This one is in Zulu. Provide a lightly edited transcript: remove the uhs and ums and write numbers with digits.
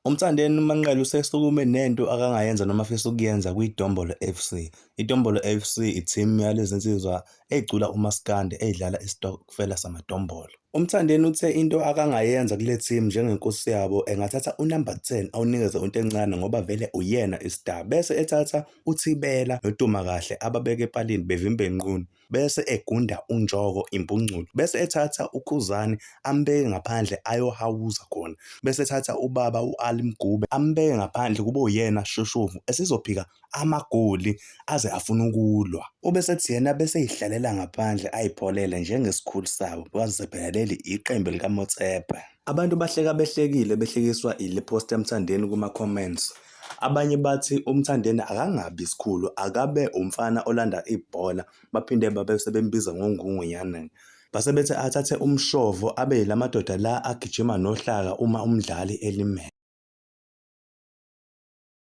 UMthandeni uManqele usesukume nento akangayenza noma afisa ukuyenza kwiDombolo FC. IDombolo FC i-team yalezi nsizwa ey'cula umaskandi ey'dlala isitokfela samadombolo. UMthandeni uthe into akangayenza kule team njengenkosi yabo engathatha unumber 10 awunikeze uNtencane ngoba vele uyena istar bese ethatha uThibela noDuma kahle ababeke epalini bevimbe nqunu. Bese egunda uNjoko impunculo, bese ethatha uKhuzani ambeke ngaphandle ayohawuza khona, bese ethatha ubaba u-Ali Mgube ambeke ngaphandle kube uyena shoshovu esizophika amagoli aze afune ukulwa. Ubesethi yena bese eyihlalela ngaphandle ayipholele njengesikhulu sabo kwazise phela leli iqembu likaMotsepe. Abantu bahleka behlekile behlekiswa ile post yaMthandeni kuma-comments. Abanye bathi uMthandeni akangabi isikhulu akabe umfana olanda ibhola baphinde babe sebembiza ngoNgungunyana. Base bethi athathe umshovo abe yilamadoda la agijima nohlaka uma umdlali elimele.